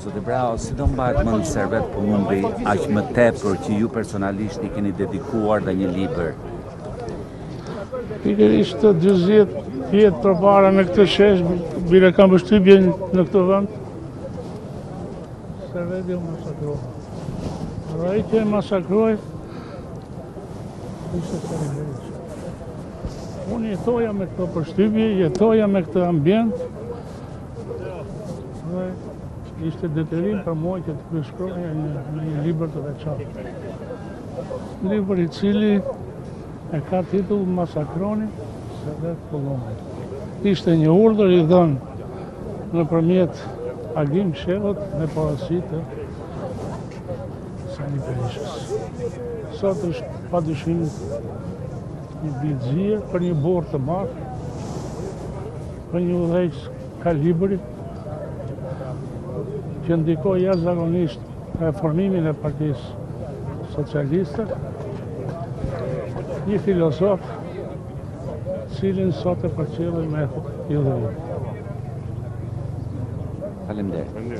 Zoti Braho, si do mbahet mend Servet Pëllumbi, aq më tepër që ju personalisht i keni dedikuar dhe një libër? Pikërisht 40 vjet përpara në këtë shesh, bile kam përshtypjen në këtë vend, Serveti u masakrua. Dhe ai që e masakroi, ishte Sali Berisha. Unë jetoja me këto përshtypje, jetoja me këtë ambient, dhe ishte detyrim për mua që të shkruaja një, një libër të veçantë. Libër i cili e ka titull Masakroni Servet Pëllumbin. Ishte një urdhër i dhënë nëpërmjet Agim Shehut me porosi të Sali Berishës. Sot është pa dyshim një ditë zie për një burrë të madh, për një udhëheqës kalibri, që ndikoi jashtëzakonisht reformimin e Partisë Socialiste, një filozof, cilin sot e përcjellim me hidhërim. Faleminderit.